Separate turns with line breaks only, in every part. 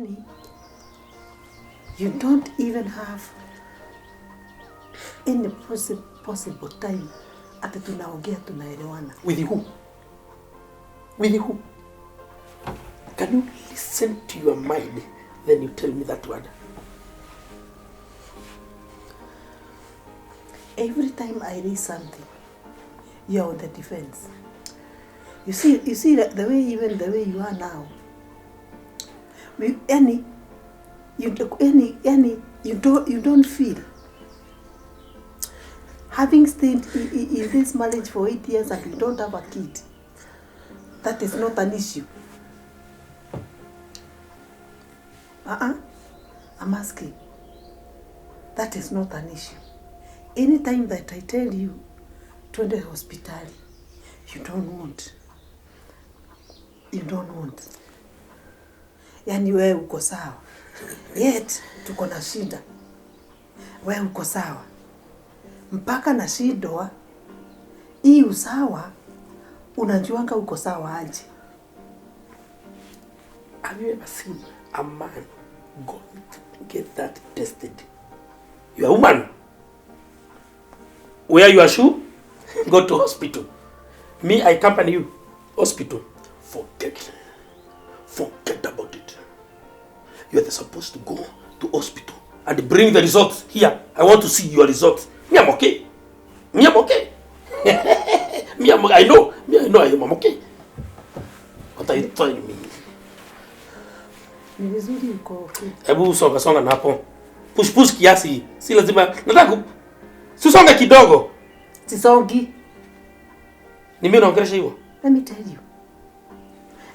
Yani, you don't even have any possible time ati tunaongea tunaelewana.
With who? With who? Can you listen to your mind, then you tell me that word?
Every time I read something, you're on the defense. You see the way, even the way you are now. We, any, you do, any, you don't feel. Having stayed in this marriage for 8 years and you don't have a kid, that is not an issue. Uh-uh. I'm asking. That is not an issue. Anytime that I tell you, twende hospitali, you don't want. You don't want. Yani wewe uko sawa. Yet tuko na shida. Wewe uko sawa. Mpaka nashindwa hii usawa, unajuanga uko sawa aje?
Have you ever seen a man go to get that tested? You are a woman. Wear your shoe, go to hospital. Me, I accompany you. Hospital. Forget. Forget about it. You are supposed to go to hospital and bring the results here. I want to see your results. Me, I'm okay. Me, I'm okay. Me, I know. Me, I know I am okay. What are you telling me?
Ni vizuri uko okay.
Hebu songa songa na hapo. Push push kiasi. Si lazima. Nataka si songa kidogo.
Sisongi.
Ni mimi naongelesha hivyo.
Let me tell you.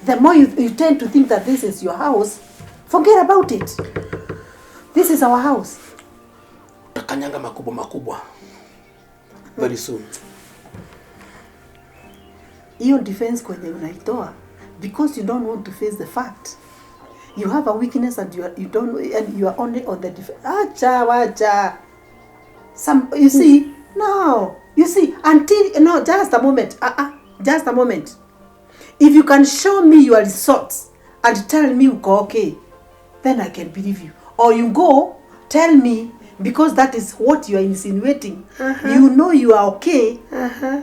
The more you tend to think that this is your house, forget about it. This is our house.
Utakanyanga makubwa makubwa. Very soon.
Hiyo defense kwenye unaitoa because you don't want to face the fact. You have a weakness and you are, you don't and you are only on the defense. Acha wacha. Some you see, no. You see, until, no, just a moment. Just a moment. If you can show me your results and tell me uko okay, then I can believe you. Or you go tell me, because that is what you are insinuating. You know you are okay.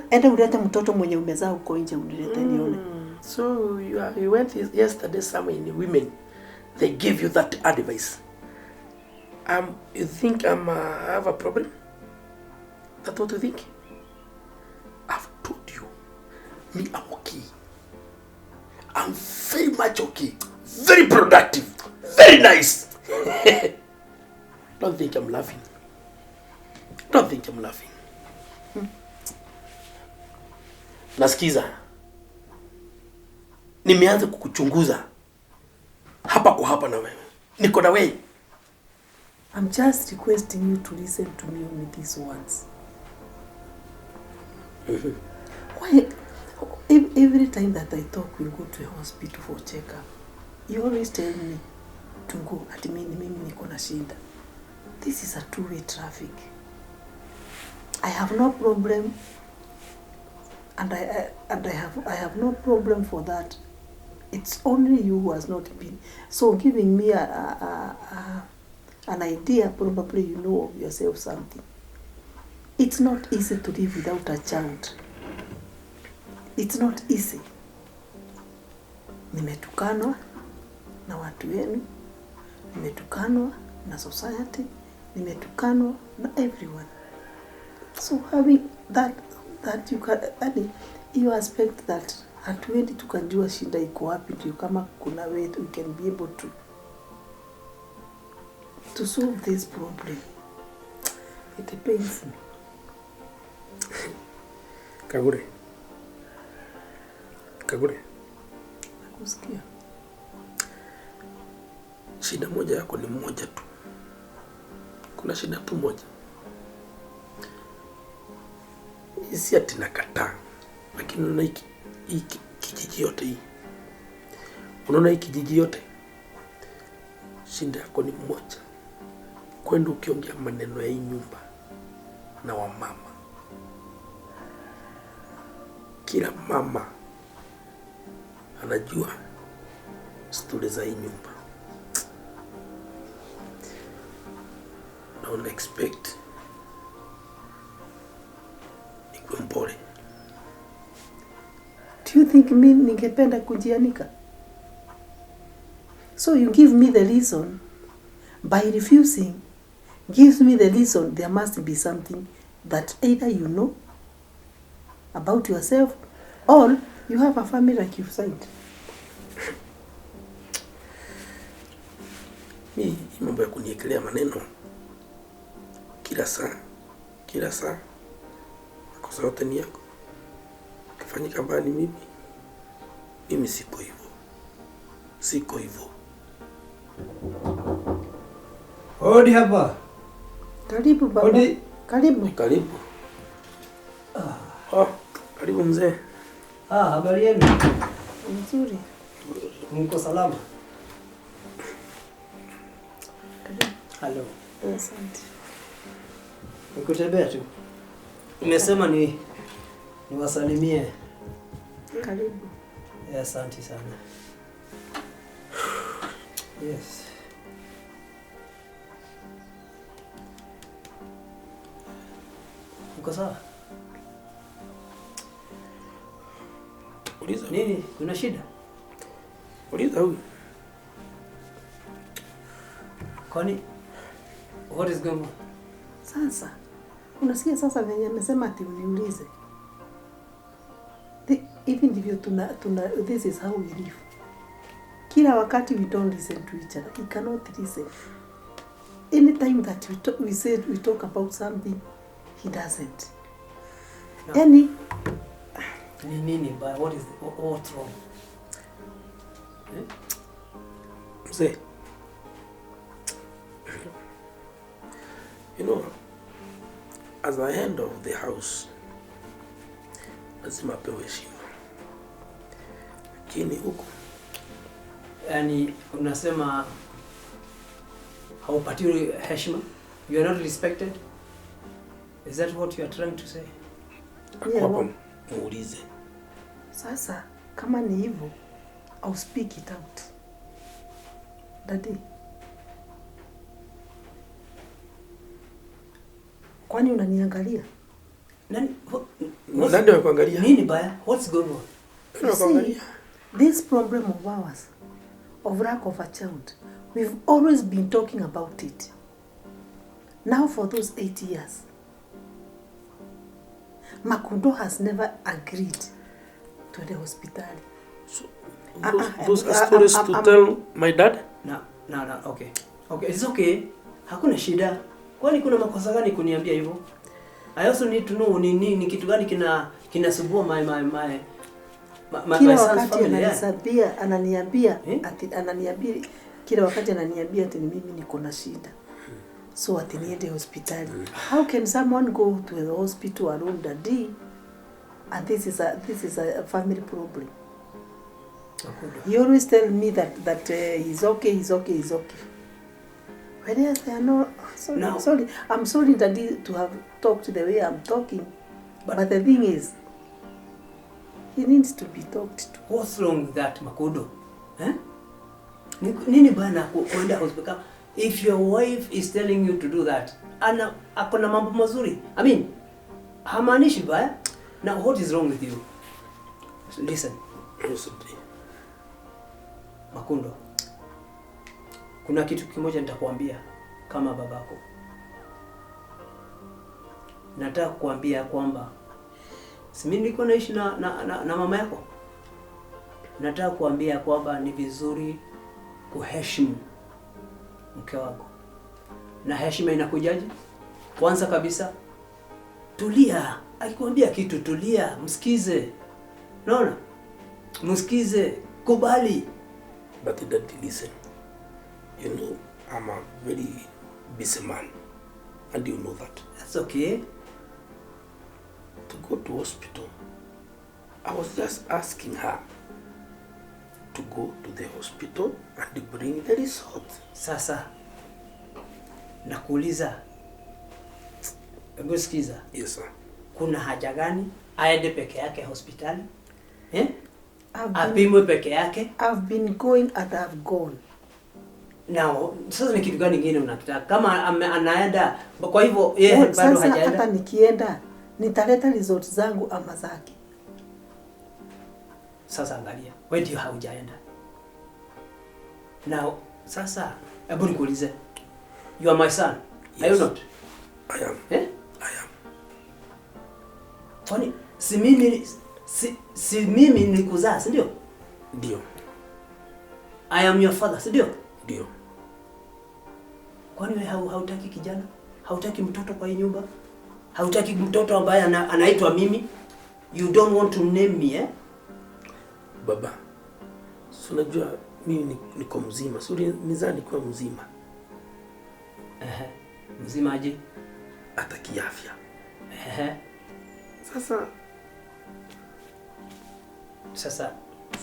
Enda ulete mtoto mwenye umezaa uko nje, unilete nione.
So you went yesterday somewhere in women. They gave you that advice. You think I have a problem? That's what you think? I've told you. Me, I'm okay. I'm very much okay. Very productive. Very nice. Don't think I'm laughing. Don't think I'm laughing. Nasikiza. Nimeanza kukuchunguza hapa kwa hapa na wewe. Niko na wewe.
I'm just requesting you to listen to me only this once. Why, every time that I talk, we go to a hospital for checkup. You always tell me to go. Ati mimi niko na shida. This is a two-way traffic. I have no problem, and I have no problem for that. It's only you who has not been. So giving me a an idea, probably you know of yourself something. It's not easy to live without a child. It's not easy. Nimetukanwa na watu wenu, nimetukanwa na society, nimetukanwa na everyone. So having that you can, yani hiyo aspect that hatuendi tukajua shida iko wapi, ndio kama kuna way we can be able to solve this problem. It pains me.
Kagure. Kagure.
Nakusikia.
Shida moja yako ni moja tu. Kuna shida tu moja. Si ati nakataa, lakini unaona hiki kijiji yote hii, unaona hii kijiji yote, shida yako ni moja, kwenda ukiongea maneno ya hii nyumba na wamama. Kila mama anajua stori za hii nyumba. Una expect nikuwe mpole?
Do you think mi ningependa kujianika? So you give me the reason by refusing, gives me the reason there must be something that either you know about yourself or you have a family like you've said.
Mi hii mambo ya kuniekelea maneno kila saa kila saa, makosa yote ni yako. Kifanyika mbaya ni mimi. Mimi siko hivyo, siko hivyo.
Hodi hapa.
Karibu baba.
Hodi.
Karibu.
Karibu. Oh, karibu mzee.
Ah, habari yenu?
Nzuri.
Mko salama?
Karibu.
Halo.
Asante.
Nikutembea tu. Nimesema ni niwasalimie.
Karibu.
Asante sana. Yes. Uko sawa?
Uliza.
Nini? Kuna shida?
Uliza huyu.
Kwani what is going on?
Sasa unasikia sasa venye amesema ati uniulize. Hivi ndivyo tuna this is how we live. Kila wakati we don't listen to each other. We cannot listen. Anytime that we say we talk about something, he doesn't.
No.
Yani
ni nini but what is what's wrong? Eh?
Mzee. You know, as the head of the house, lazima apewe heshima. Lakini huku
yani unasema haupatiwi heshima? You are not respected? Is that what you are trying to say?
Ako hapa muulize.
Sasa kama ni hivyo, I'll speak it out. Daddy. Kwani unaniangalia?
Nani
nani anakuangalia?
Nini baya? What's going on?
Anakuangalia.
This problem of ours, of lack of a child, we've always been talking about it. Now for those 8 years, Makundo has never agreed to the hospital.
So, those are stories to tell my dad?
No, no, no, okay. Okay, it's okay. Hakuna shida. Kwani kuna makosa gani kuniambia hivyo? I also need to know ni kitu gani kinasumbua my
kila wakati ananisabia, ananiambia, ati ananiambia kila wakati ananiambia ati mimi niko na shida. So ati niende hospitali. How can someone go to the hospital alone, daddy? And this is a family problem. He always tell me that he's okay, he's okay, he's okay. Whereas there are no, sorry, no. Sorry, I'm sorry, daddy, to have talked the way I'm talking. But the thing is, he needs to be talked to.
What's wrong with that, Makundo? Eh? Nini bana kuenda hospitali? If your wife is telling you to do that, ana akona mambo mazuri. I mean, hamaanishi baya. Now what is wrong with you? Listen. Makundo, kuna kitu kimoja nitakwambia kama babako. Nataka kukuambia kwamba si mimi niko naishi na mama yako. Nataka kuambia kwamba ni vizuri kuheshimu mke wako. Na heshima inakujaje? Kwanza kabisa, tulia. Akikwambia kitu tulia, msikize. Unaona? Msikize, kubali.
But daddy, listen. You know, I'm a very busy man. And you know that.
That's okay.
To go to hospital, I was just asking her to go to the hospital and bring the result.
Sasa, nakuuliza. Hebu sikiza.
Yes, sir.
Kuna haja gani aende peke yake hospitali? Eh? Apimwe peke yake?
I've been going and I've gone.
Now, sasa ni kitu gani kingine unakitaka? Kama anaenda, kwa hivyo yeye
Oh,
bado
sasa
hajaenda.
hata nikienda nitaleta results zangu ama zake.
Sasa angalia, wewe ndio haujaenda. Now, sasa hebu nikuulize. You are my son. Are you
Yes.
not?
I am.
Eh?
I am.
Kwani si mimi nilikuzaa, si ndio?
Ndio.
I am your father, si ndio?
Ndio.
Kwani wewe hautaki kijana? Hautaki mtoto kwa hii nyumba? Hautaki mtoto ambaye anaitwa mimi? You don't want to name me, eh?
Baba, si unajua mimi niko mzima. Si ulinizaa nikiwa mzima?
Ehe. Mzima aje?
Hata kiafya.
Ehe.
Sasa
Sasa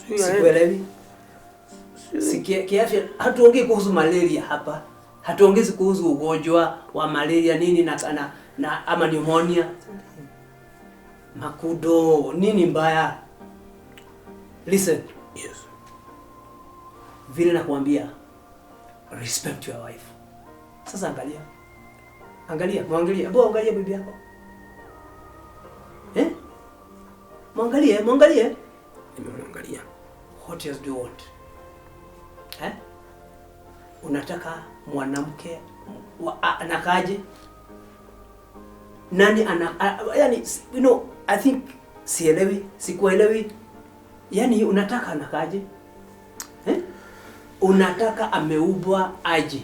si aende.
sikuelewi. Si kiafya hatuongei kuhusu malaria hapa. Hatuongezi kuhusu ugonjwa wa malaria nini na ama pneumonia. Makudo, nini mbaya? Listen,
Yes.
vile nakuambia, respect your wife. Sasa angalia. Angalia, mwangalie. Hebu angalia bibi yako. Eh? Mwangalie, mwangalie.
Nimemwangalia.
What else do you want? Eh? Unataka mwanamke anakaje? Nani ana yani, I think sielewi, sikuelewi. Yani unataka anakaje? Eh? Unataka ameubwa aje?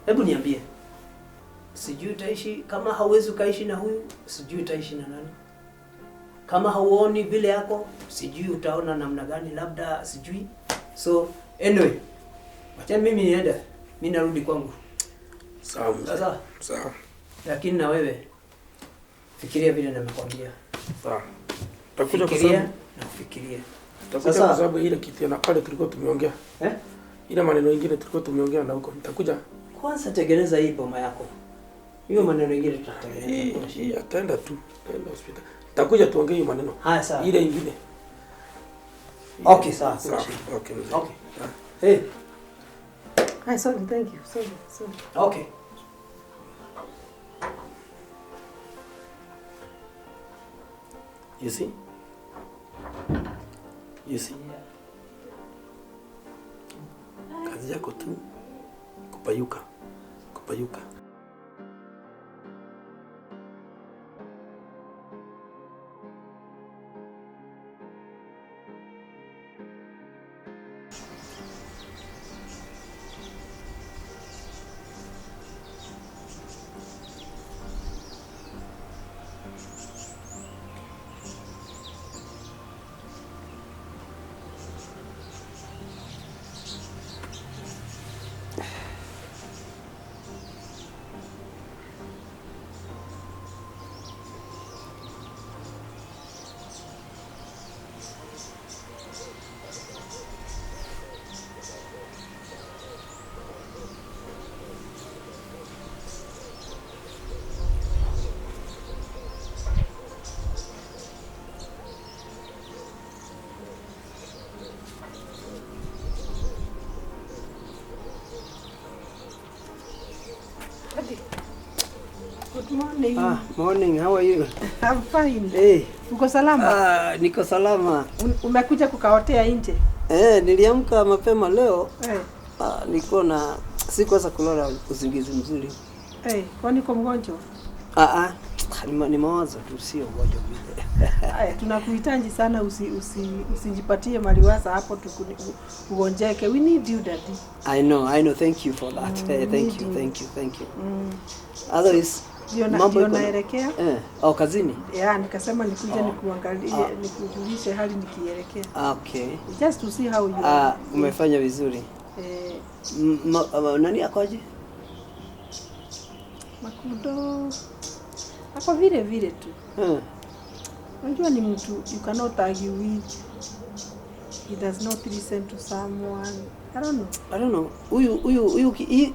Hebu niambie. Sijui utaishi kama hauwezi ukaishi na huyu, sijui utaishi na nani? Kama hauoni vile yako, sijui utaona namna gani, labda sijui. So anyway, wacha mimi niende, mimi narudi kwangu.
Sawa mzee.
Sasa
Sawa.
lakini na wewe fikiria vile nimekwambia.
Sawa. Takuja kwa
Fikiria
sababu
na ufikirie.
takuja
Sasa-
kwa sababu ile kitu na pale tulikuwa tumeongea.
Eh?
Ile maneno ingine tulikuwa tumeongea na huko. Nitakuja.
Kwanza tengeneza hii boma yako. Hiyo maneno mengine tutatengeneza.
Hii
Hakuna shida.
hii ataenda tu. Ataenda hospitali. Nitakuja tuongee hiyo maneno.
Haya sawa.
Ile ingine.
Okay, sawa. Hakuna
Sawa.
shida.
Okay mzee.
Okay. Hey,
Hi, sorry, thank you. Sorry, sorry.
okay.
You see? You see? Kazi yako tu kupayuka, kupayuka.
Daddy. Good morning.
Ah, morning. How are you?
I'm fine.
Hey.
Uko salama?
Ah, niko salama.
Umekuja kukaotea nje?
Eh, niliamka mapema leo.
Eh.
Ah, nilikuwa na sikuweza kulala usingizi mzuri.
Eh, kwani uko mgonjwa?
Ah ah, ni mawazo tu, sio ugonjwa vile.
Haya, tunakuhitaji sana, usijipatie maliwaza hapo ugonjeke. We need you, daddy.
I know, I know. Thank you for that.
We
Thank
need
you,
you.
thank you, thank you. Otherwise,
Ndio
mambo iko
naelekea.
Eh, oh, kazini.
Ya, nikasema nikuje
Oh.
nikuangalie,
Ah.
nikujulishe hali nikielekea.
Ah, okay.
Just to see how you
Ah,
are.
umefanya vizuri.
Eh,
Nani akoje?
Makudo ako vile vile tu.
Eh.
Unajua ni mtu you cannot argue with. He does not listen to someone. I don't know.
I don't know.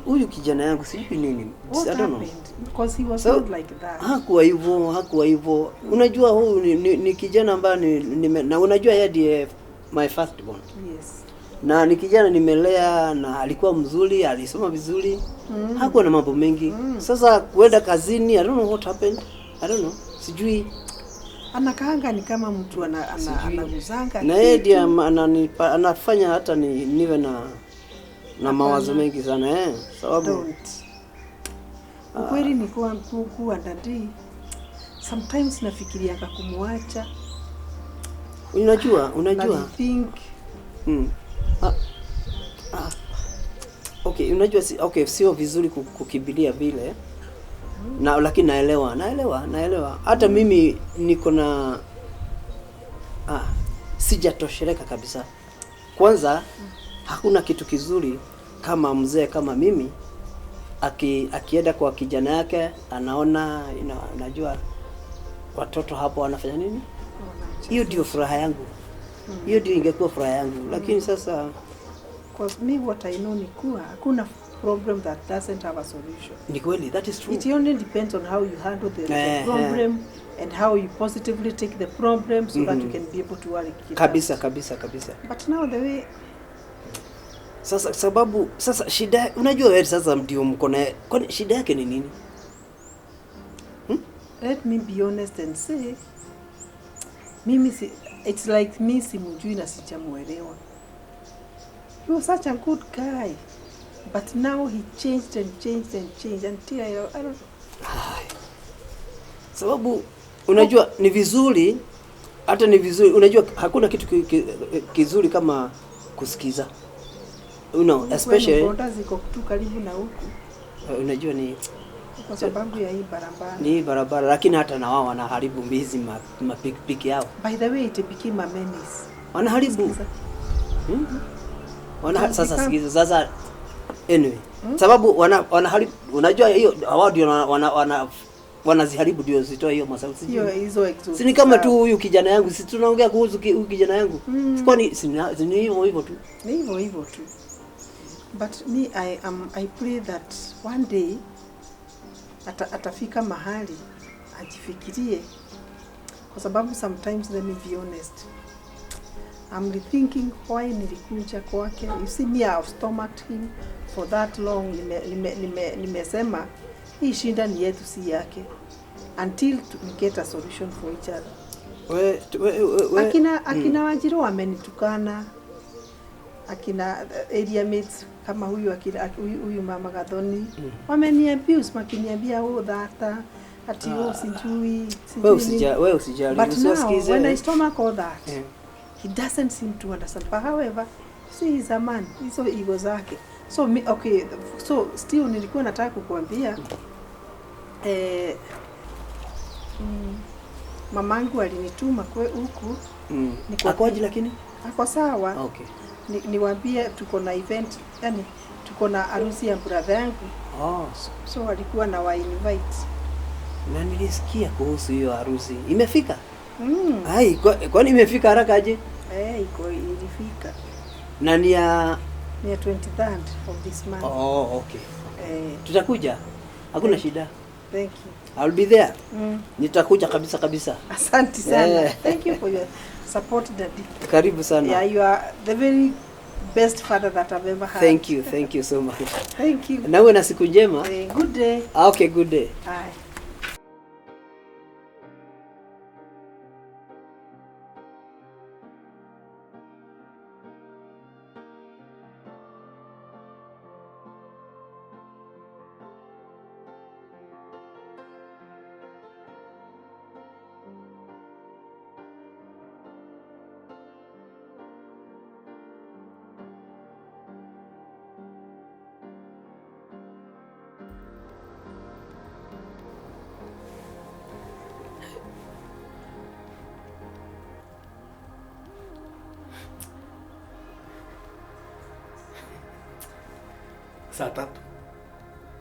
Huyu kijana yangu sijui nini.
What
I don't know.
happened? Because he was
So,
not like that.
Hakuwa hivyo, hakuwa hivyo. Unajua huyu ni kijana ambaye ni, na unajua yeye ndiye my first born.
Yes.
Na ni kijana nimelea na alikuwa mzuri, alisoma vizuri. Hakuwa na mambo mengi. Sasa kuenda kazini, I don't know what happened. I don't know. Sijui.
Anakaanga ni kama mtu anaguzanga.
Na yeye ndiye anafanya hata niwe na mawazo mengi sana sababu
don't. Ukweli ni kuwa daddy sometimes nafikirianga kumwacha.
Unajua.
I think
Okay, unajua sio vizuri kukimbilia vile. Na lakini naelewa. Hata mimi niko na sijatosheleka kabisa. Kwanza hakuna kitu kizuri kama mzee kama mimi akienda kwa kijana yake anaona unajua watoto hapo wanafanya nini? Hiyo ndio furaha yangu. Hiyo ndio ingekuwa furaha yangu. Lakini sasa
cause me what I know ni kuwa hakuna problem that doesn't have a solution.
Ni kweli, that is true.
It only depends on how you handle the problem and how you positively take the problem so that you can be able to work it
kabisa
out.
Kabisa.
But now the way
sasa sababu sasa shida unajua wewe sasa ndio mko na kwani shida yake ni nini?
Let me be honest and say mimi it's like me simjui na sijamuelewa. He was such a good guy. But now he changed and changed and changed until I don't know.
Sababu unajua ni vizuri, hata ni vizuri unajua hakuna kitu kizuri kama kusikiza. You know, especially
boda ziko tu karibu na huku.
Unajua ni
kwa sababu ya hii barabara.
Ni hii barabara lakini hata na wao wanaharibu hizi mapikipiki yao.
By the way it became a menace.
Wanaharibu. Sasa sikiza sasa anyway. Sababu wanaharibu unajua hiyo wao ndio wanaziharibu ndio zitoe hiyo masauti.
Hiyo hizo exhaust.
Si ni kama tu huyu kijana yangu, si tunaongea kuhusu huyu kijana yangu. Kwani si ni hivyo hivyo tu.
Ni hivyo hivyo tu. But me I pray that one day atafika mahali ajifikirie, kwa sababu sometimes let me be honest, I'm rethinking why nilikuja kwake. You see me, I have stomached him for that long. Nimesema hii shinda ni yetu si yake until we get a solution for each other. Akina Wanjiru wamenitukana, akina area mates kama huyu huyu mama Gathoni wameni abuse, makiniambia oh that ati oh sijui.
Wewe usijali.
But now when I stomach all that, he doesn't seem to understand. But however, see, he's a man, hizo ego zake. So me, okay, so still nilikuwa nataka kukuambia mamangu alinituma kwa huku.
Akoje lakini?
Ako sawa.
Okay.
Niwaambie tuko na event, yani tuko na harusi ya brother yangu.
Oh,
so walikuwa na wa invite.
Na nilisikia kuhusu hiyo harusi. Imefika? Ai, kwani imefika haraka aje?
Iko ilifika.
Na ni ya
23rd of this month.
Oh, okay. Tutakuja. Hakuna shida.
Thank you.
I'll be there. Nitakuja kabisa kabisa.
Asante sana. Thank you for your support, Daddy.
Karibu sana.
Yeah, you are the very best father that I've ever had.
Thank you. Thank you so much.
Thank you.
Na uwe na siku njema.
Good day.
Okay, good day.
Bye.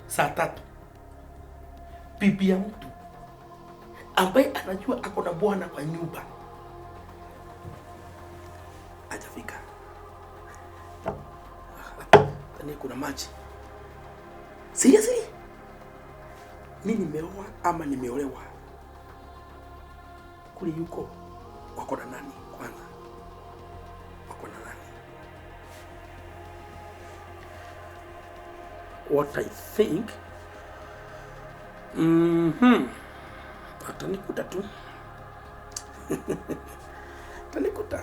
Saa tatu bibi ya mtu ambaye anajua ako na bwana kwa nyumba hajafika. Tani kuna maji. Seriously? Mimi nimeoa ama nimeolewa? Kule yuko wako na nani kwanza? Wako na nani? what I think. Atanikuta tu. Atanikuta.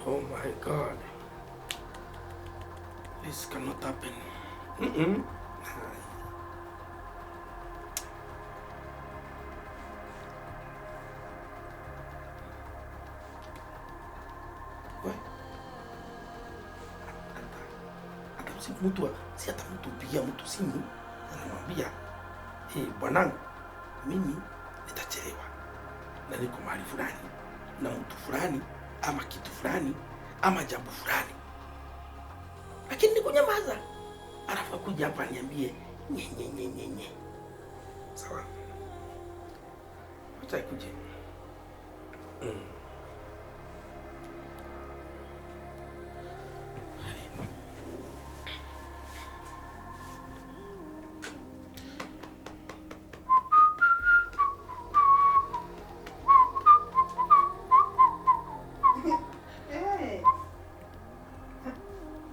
Oh my God. This cannot happen. Mtu si hata mtu pigia mtu simu anamwambia bwanangu, mimi nitachelewa na niko mahali fulani na mtu fulani ama kitu fulani ama jambo fulani, lakini nikunyamaza, alafu akuja hapa niambie nye nye nye nye nye. Sawa, acha ikuje.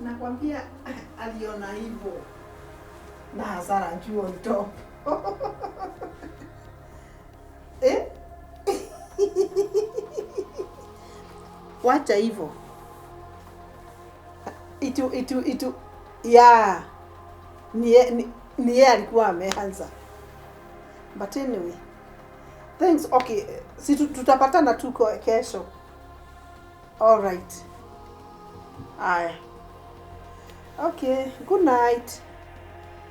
Nakwambia aliona hivyo na hasara juu on top. Eh? Wacha hivyo. Itu ya ni yeye alikuwa ameanza. But anyway, thanks. Okay, si tutapatana tu kesho. All right. Aya. Okay, good night.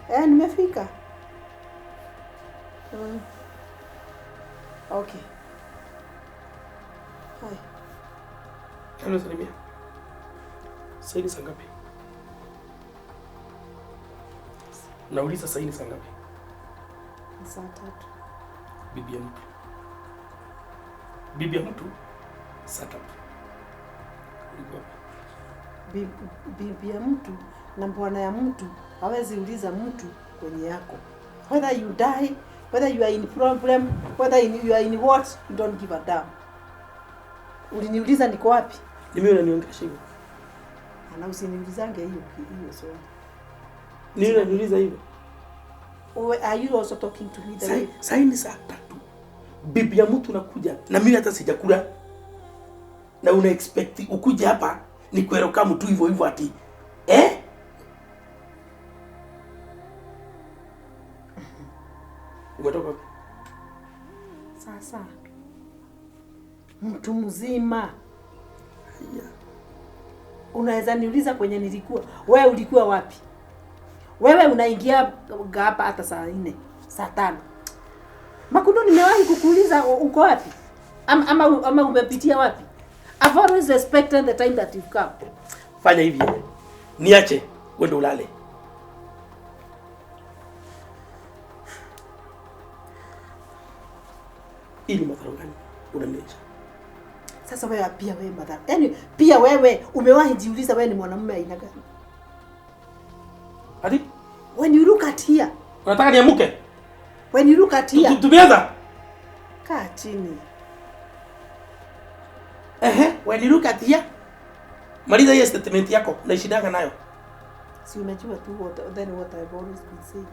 Nimefika. Okay. Hi.
Hello, Salimia. Saini saa ngapi? Nauliza saini saa ngapi?
Saa 3.
Bibi ya mtu. Bibi ya mtu saa 3. Ulikuwa wapi?
Bibi ya mtu na bwana ya mtu hawezi uliza mtu kwenye yako. Whether you die, whether you are in problem, whether you are in what, you don't give a damn. Uliniuliza niko wapi?
Ni mimi unaniongelesha hivyo.
Ana usiniulizange hiyo swali.
Ni mimi unaniuliza hivyo.
Are you also talking to me the way?
Saini saa 3. Bibi ya mtu nakuja na mimi hata sijakula. Na una expect ukuje hapa ni kueroka mtu hivyo hivyo ati eh? Umetoka wapi?
Sasa mtu mzima.
Yeah.
Unaweza niuliza kwenye nilikuwa. Wewe ulikuwa wapi? Wewe unaingia hapa hata saa 4, saa 5. Makundo, nimewahi kukuuliza uko wapi? Ama umepitia wapi? I've always respected the time that you've come.
Fanya hivi. Niache uende ulale. Ili madhara gani unaniacha?
Sasa wewe pia wewe madhara. Yaani pia wewe umewahi jiuliza wewe ni mwanamume aina gani?
Ati?
When you look at here.
Unataka niamuke?
When you look at here.
Tumeanza?
Kaa chini.
When you look at here. Maliza hiyo statement yako, unaishidanga nayo.
Si unajua tu what I've always been saying.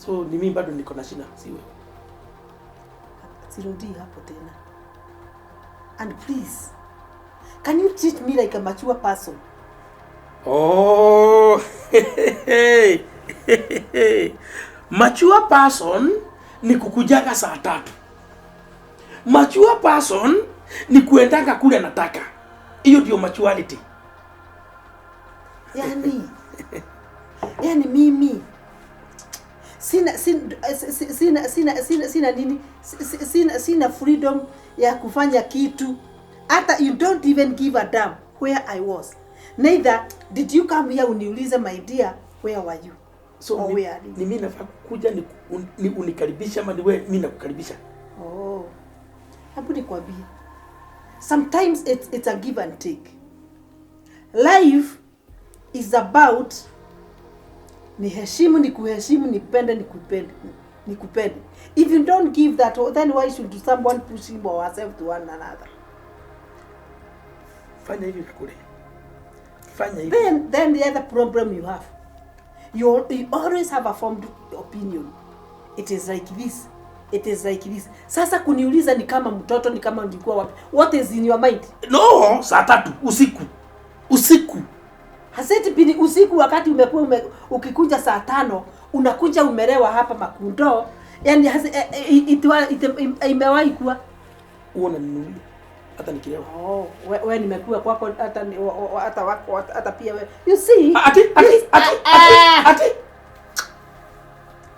So ni mimi bado niko na shida, si wewe.
Sirudi hapo tena. And please, can you treat me like a mature person?
Oh, mature person ni kukujaga saa 3. Mature person ni kuendanga kule nataka. Hiyo ndio maturity.
Yani mimi sina nini, sina freedom ya kufanya kitu. Hata you don't even give a damn where I was. Neither did you come here uniulize, my dear, where were you?
So
or where are you?
Ni mimi nafaa kukuja ni unikaribisha ama ni wewe mimi nakukaribisha?
Oh. Hapo nikwambie. Sometimes it's a give and take. Life is about niheshimu, nikuheshimu, nipende, nikupende, nikupende. If you don't give that, then why should someone push him or herself to one another?
Fanya hivi kule. Fanya hivi.
Then the other problem you have. You always have a formed opinion. It is like this. It is like this. Sasa kuniuliza ni kama mtoto, ni kama nilikuwa wapi? What is in your mind?
No, saa tatu usiku. Usiku.
Haseti pini usiku wakati umekuwa ukikunja saa 5, unakunja umelewa hapa Makundo. Yaani imewahi kuwa
uona ninunulie hata nikilewa.
Oh, wewe nimekuwa kwako hata hata wako hata pia wewe. You see?
Ati ati ati ati.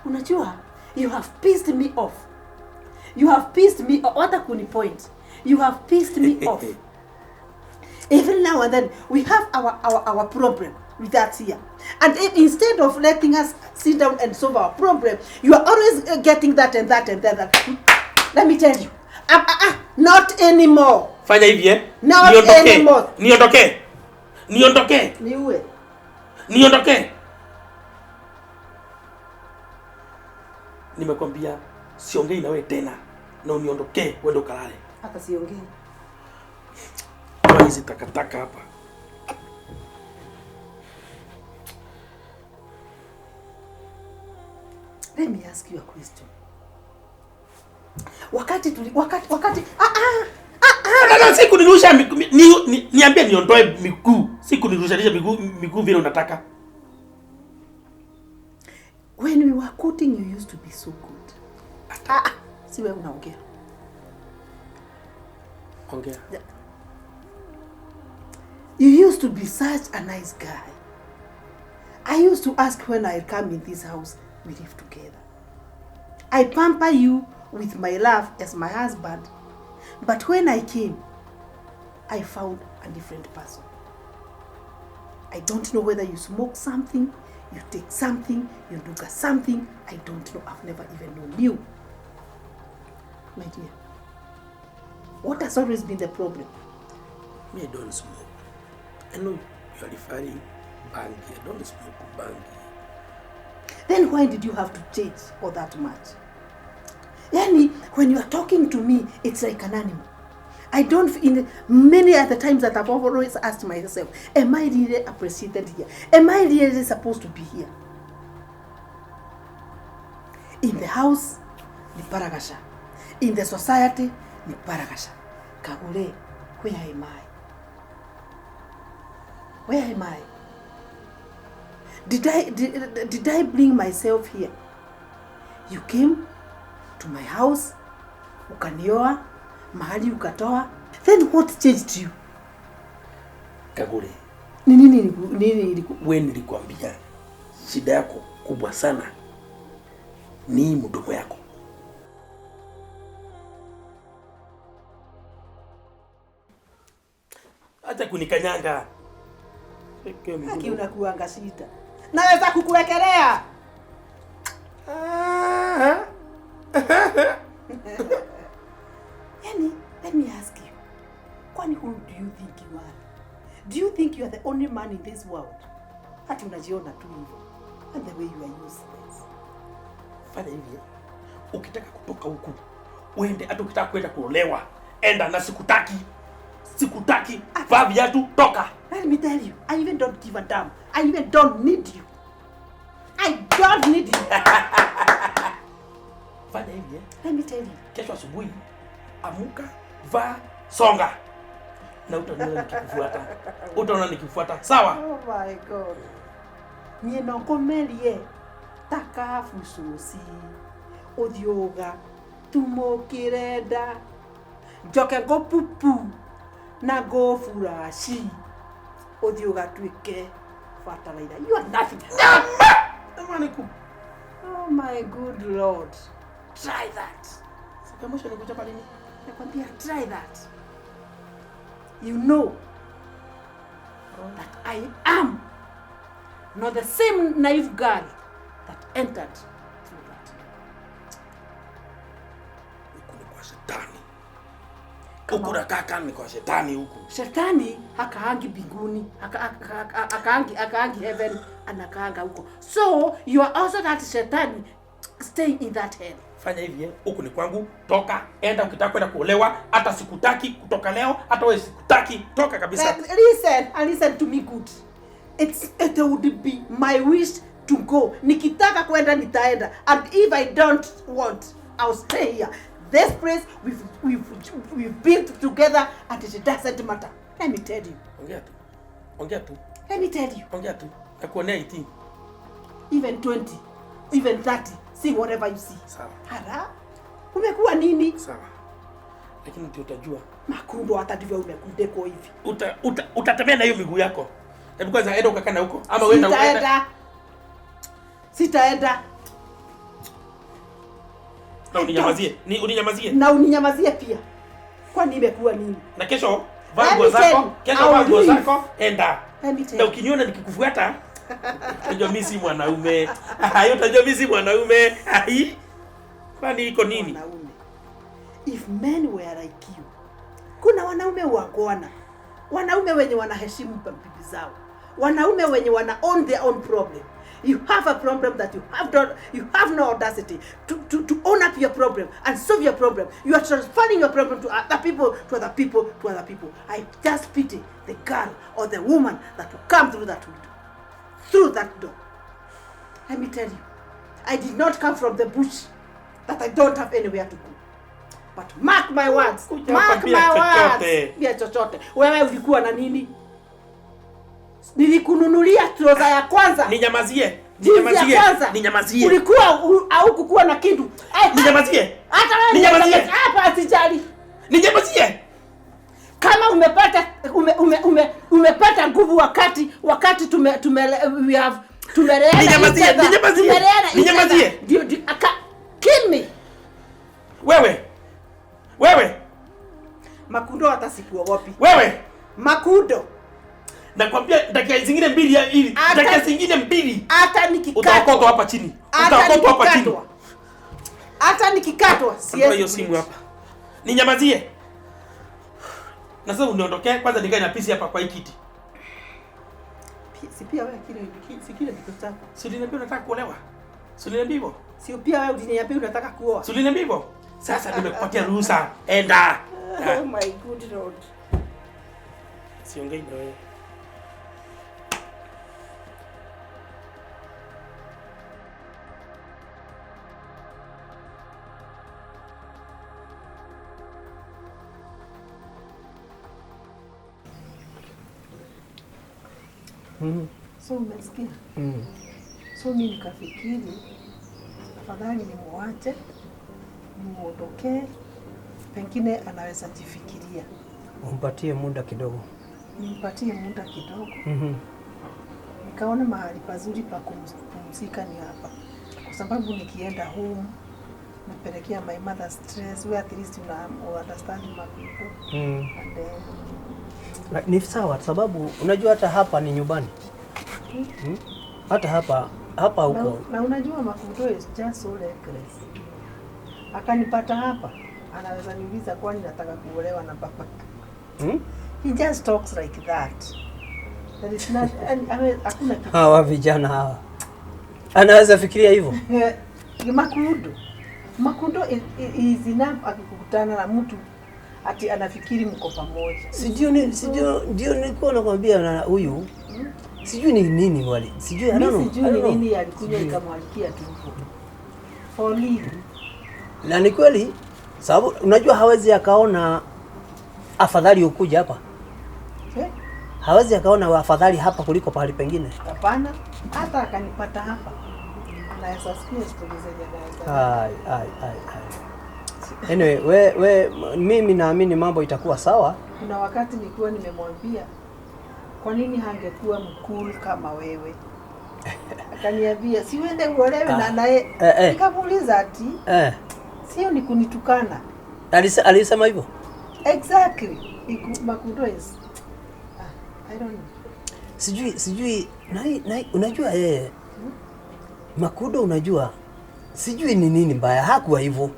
Unajua, you have pissed me off. You have pissed me off. Hata kuni point. You have pissed me off. Every now and then we have our problem with that here. And if, instead of letting us sit down and solve our problem, you are always getting that and that and that. That. Let me tell you. Not anymore.
Fanya hivi eh?
Not anymore.
Niondoke. Niondoke.
Niue.
Niondoke. Nimekwambia siongei na wewe tena. Na uniondoke uende ukalale.
Hata siongei.
Kwa hizi takataka hapa.
Let me ask you a question. Wakati
siku nirusha niambie niondoe miguu. Siku nirusha miguu vile unataka.
When we were courting you used to be so good. Si wewe unaongea.
Ongea.
You used to be such a nice guy. I used to ask when I come in this house, we live together. I pamper you with my love as my husband. But when I came, I found a different person. I don't know whether you smoke something, you take something, you do something. I don't know. I've never even known you. My dear, what has always been the problem?
Me, I don't smoke. I know you are referring bangi. I don't smoke bangi.
Then why did you have to change all that much? Yani, when you are talking to me, it's like an animal. I don't, in many other times that I've always asked myself, am I really appreciated here? Am I really supposed to be here? In the house, ni paragasha. In the society, ni paragasha. Kagure, where am I? Where am I? Did I bring myself here? You came to my house, ukanioa, mahali ukatoa. Then what changed you?
Kagure.
Nini
wewe nilikwambia shida yako kubwa sana ni mdomo yako. Acha kunikanyanga.
Haki unakuanga shida. Naweza kukuwekelea. Yani, let me ask you. Kwani who do you think you are? Do you think you are the only man in this world? Hata unajiona tu hivyo. And the way you are useless.
Fanya hivi. Ukitaka kutoka huku, uende. Hata ukitaka kwenda kuolewa, enda na sikutaki. Sikutaki. Vaa viatu, toka.
Let me tell you, I even don't give a damn. I even don't need you. I don't need you.
Fanya hivi eh?
Let me tell you.
Kesho asubuhi, amuka, vaa, songa. Na utaona nikikufuata. Utaona nikifuata. Sawa?
Oh my God. Nie no komelie takafususi. Odioga tumokirenda. Njoke go pupu na go furashi. Odioga tuike fertilizer. You are nothing. Oh my good Lord. Try that.
Sikamusha nikuja pale nini?
Nakwambia try that. You know that I am not the same naive girl that entered through that.
Huku ni kwa shetani. Huku nakaka ni kwa shetani huku.
Shetani hakaangi binguni, hakaangi heaven, anakaanga huko. So you are also that shetani staying in that hell.
Fanya hivi eh, huku ni kwangu, toka, enda ukitaka kwenda kuolewa, hata sikutaki kutoka leo, hata wewe sikutaki, toka kabisa.
Listen, and listen to me good. It would be my wish to go. Nikitaka kwenda nitaenda, and if I don't want, I'll stay here. This place we've built together and it doesn't matter. Let me tell you.
Ongea tu. Ongea tu.
Let me tell you.
Ongea tu. Nakuonea 18.
Even 20, even 30, see whatever you see.
Sawa.
Hara, umekuwa nini?
Sawa. Lakini ndio utajua.
Makundo hata ndivyo umekundeko hivi.
Utatembea na hiyo miguu yako. Hebu kwanza enda ukakaa na huko ama wewe
Sitaenda. Sitaenda.
Na uninyamazie. Ni uninyamazie.
Na uninyamazie pia. Kwani imekuwa nini?
Na kesho vaa nguo zako, kesho vaa nguo zako, enda. Na ukiniona nikikufuata, utajua mimi si mwanaume. Hayo utajua mimi si mwanaume. Ai. Kwani iko nini?
Wanaume. If men were like you. Kuna wanaume wangwana. Wanaume wenye wanaheshimu bibi zao. Wanaume wenye wana own their own problem. You have a problem that you have done, you have no audacity to own up your problem and solve your problem. You are transferring your problem to other people, to other people, to other people. I just pity the girl or the woman that will come through that window, through that door. Let me tell you, I did not come from the bush that I don't have anywhere to go. But mark my words, mark my words. Bila chochote. Wewe ulikuwa na nini? Nilikununulia trouser ya kwanza.
Ninyamazie. Ninyamazie. Ninyamazie.
Ulikuwa au kukuwa na kitu.
Ninyamazie.
Hata wewe
ninyamazie.
Hapa sijali.
Ninyamazie.
Kama umepata umepata nguvu wakati tume we have tumeleana.
Ninyamazie. Ninyamazie. Ninyamazie.
Kill me.
Wewe. Wewe.
Makundo hata sikuogopi.
Wewe.
Makundo.
Nakwambia dakika zingine mbili ya hivi. Dakika zingine mbili.
Hata nikikatwa.
Utaokotwa hapa chini. Utaokotwa hapa chini.
Hata nikikatwa siwezi.
Hiyo simu hapa. Ninyamazie. Na sasa uniondokee kwanza nikae na pisi hapa kwa hii kiti.
Si pia wewe kile si kile kitu chako.
Si uliniambia unataka kuolewa? Si uliniambia hivyo?
Si pia wewe uliniambia unataka kuoa?
Si uliniambia hivyo? Sasa nimekupatia ruhusa. Enda.
Oh my good Lord.
Siongei na wewe.
So umesikia? So mimi nikafikiri afadhali nimuache, nimuondokee, pengine anaweza jifikiria.
Umpatie muda kidogo.
Nimpatie muda kidogo. Nikaona mahali pazuri pa kupumzika ni hapa. Kwa sababu nikienda home nipelekea my mother stress, we at least una understand my people. And then
ni sawa sababu unajua hata hapa ni nyumbani. Hata hapa huko.
Na unajua Makundo is just so reckless. Akanipata hapa, anaweza niuliza kwani nataka kuolewa na baba. He just talks like that. There is not hakuna kitu.
Hawa vijana hawa. Anaweza fikiria hivyo.
Makundo. Makundo is enough akikutana na mtu ati anafikiri mko pamoja.
Sijui ndio nilikuwa nakwambia na huyu. Sijui ni nini wale. Sijui I don't know.
Sijui ni nini alikuja ikamwalikia tu huko. For real.
Na ni kweli sababu unajua hawezi akaona afadhali ukuja hapa.
Eh?
Hawezi akaona afadhali hapa kuliko pahali pengine.
Hapana, hata akanipata hapa. Anaweza sikia stories zenye anaweza.
Ai. Anyway, we mimi naamini mambo itakuwa sawa.
Kuna wakati nilikuwa nimemwambia kwa nini hangekuwa mkul kama wewe? Akaniambia si uende uolewe na naye. Nikamuuliza ati sio ni kunitukana.
Alisema hivyo?
Exactly. Makundo is I don't know.
Sijui na unajua yeye Makundo unajua sijui ni nini mbaya, hakuwa hivyo.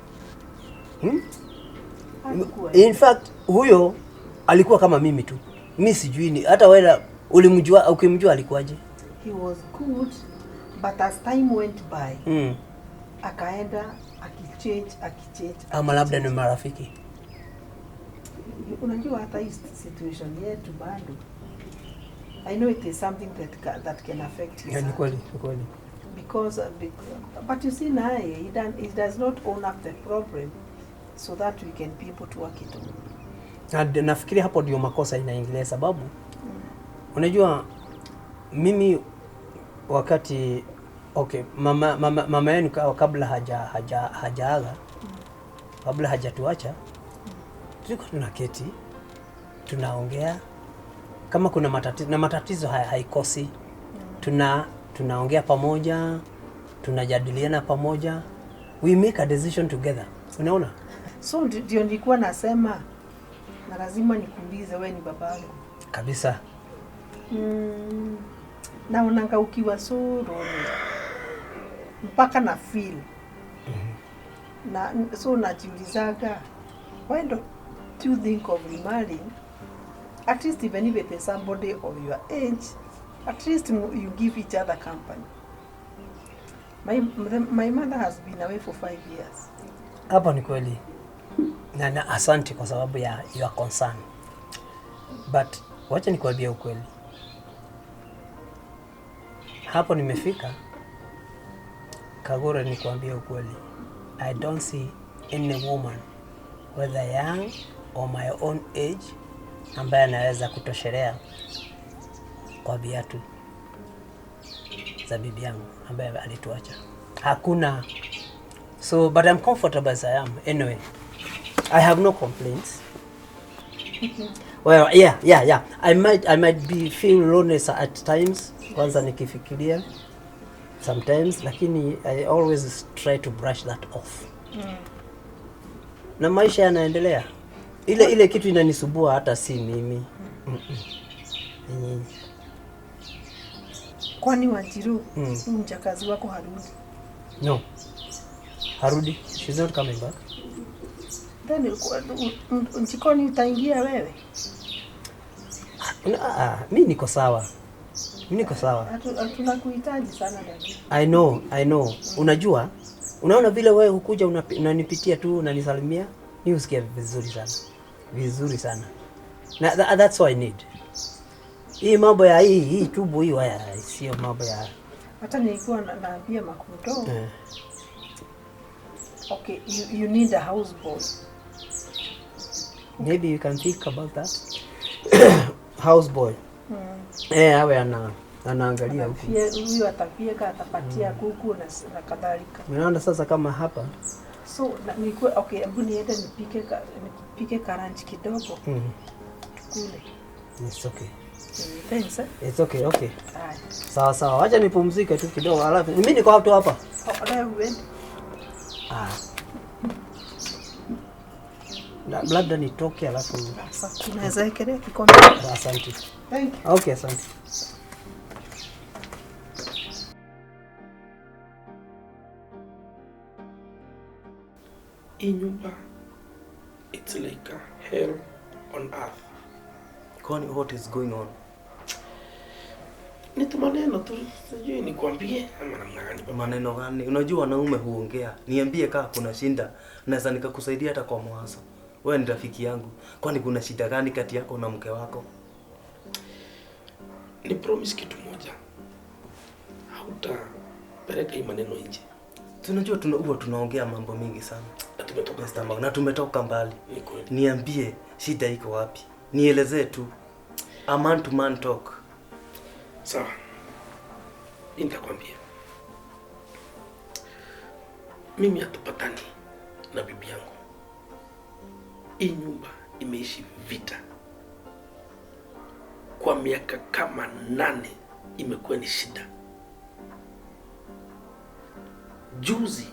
In fact huyo alikuwa kama mimi tu. Mimi sijui ni hata wewe ulimjua, ukimjua alikuwaje?
He was good, but as time went by akaenda akichange.
Ama labda ni marafiki.
Unajua hata hii situation yetu bado. I know it is something that can affect his
Ni
heart.
kweli, ni kweli.
Because, but you see naye he does not own up the problem so that we can be able to work it on.
Na nafikiri hapo ndio makosa inaingilia, sababu unajua mimi wakati, okay, mama yenu kabla hajaaga, kabla hajatuacha, tulikuwa tunaketi tunaongea kama kuna matatizo, na matatizo haya haikosi, tunaongea pamoja, tunajadiliana pamoja, we make a decision together, unaona.
So ndio nilikuwa nasema na lazima nikuulize, wewe ni babangu.
Kabisa.
Naonanga ukiwa so lonely mpaka na feel na so najiulizaga, why don't you think of remarrying? At least even if it is somebody of your age, at least you give each other company. My mother has been away for 5 years.
Hapo ni kweli na asante kwa sababu ya your concern, but wacha nikuambie ukweli, hapo nimefika Kagure, nikuambie ukweli, I don't see any woman, whether young or my own age, ambaye anaweza kutoshelea kwa viatu za bibi yangu ambaye alituacha. Hakuna. So, but I'm comfortable as I am. Anyway, I have no complaints. Well, yeah. I might be feel lonely at times. Kwanza nikifikiria sometimes, lakini I always try to brush that off. Na maisha yanaendelea. Ile kitu inanisumbua hata si mimi. Ni nyinyi.
Kwani Wanjiru, huyu mjakazi wako harudi?
No. Harudi. She's not coming back.
Then jikoni utaingia wewe?
Ah, mi niko sawa. Mi niko sawa.
Tunakuhitaji sana, daddy.
I know, I know. Unajua, unaona vile wewe hukuja unanipitia tu unanisalimia, mi husikia vizuri sana. Vizuri sana. Na that's what I need. Hii mambo ya hii tubu hii waya sio mambo ya
Hata nilikuwa naambia Makudo, okay, you need a house boy.
Maybe you can think about that. Houseboy. Eh, awe anaangalia huku.
Huyu atafyeka, atapatia kuku na kadhalika.
Unaona sasa kama hapa.
So nilikuwa, okay, hebu niende nipike ka lunch kidogo tukule.
It's okay.
Thanks, eh?
It's okay, okay.
Haya.
Sawa sawa. Wacha nipumzike tu kidogo alafu mimi niko hapo tu hapa.
Oh, leo uende.
Ah. Labda nitoke alafu
Sasa unaweza ekelea kikombe.
Asante.
Thank you.
Okay, asante.
Hii nyumba, it's like a hell on earth.
Kwani what is going on?
Ni tu maneno tu, sijui nikwambie ama namna gani, baba.
Maneno gani? Unajua wanaume huongea. Niambie kaa kuna shinda, naweza nikakusaidia hata kwa mawazo. Wewe ni rafiki yangu. Kwani kuna shida gani kati yako na mke wako?
Ni promise kitu moja, hautapeleka hii maneno nje.
Tunajua huwa tunaongea mambo mingi sana.
Na tumetoka
Mr. Mau, na tumetoka mbali.
Ni kweli.
Niambie shida iko wapi? Nielezee tu. A man to man talk.
Sawa, mi nitakwambia. Mimi hatupatani na bibi yangu. Hii nyumba imeishi vita kwa miaka kama 8, imekuwa ni shida. Juzi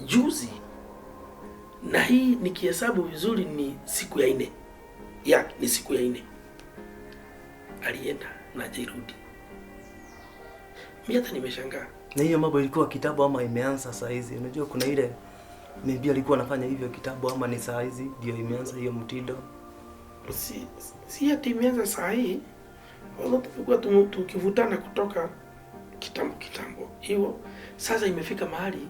juzi, na hii nikihesabu vizuri ni siku ya nne, ya ni siku ya nne, alienda na hajarudi. Mi hata nimeshangaa.
Na hiyo mambo ilikuwa kitambo ama imeanza saa hizi? Unajua kuna ile maybe alikuwa anafanya hivyo kitambo ama ni saa hizi ndio imeanza hiyo mtindo.
Si ati imeanza saa hii, although tumekuwa tukivutana kutoka kitambo kitambo. Hivyo sasa imefika mahali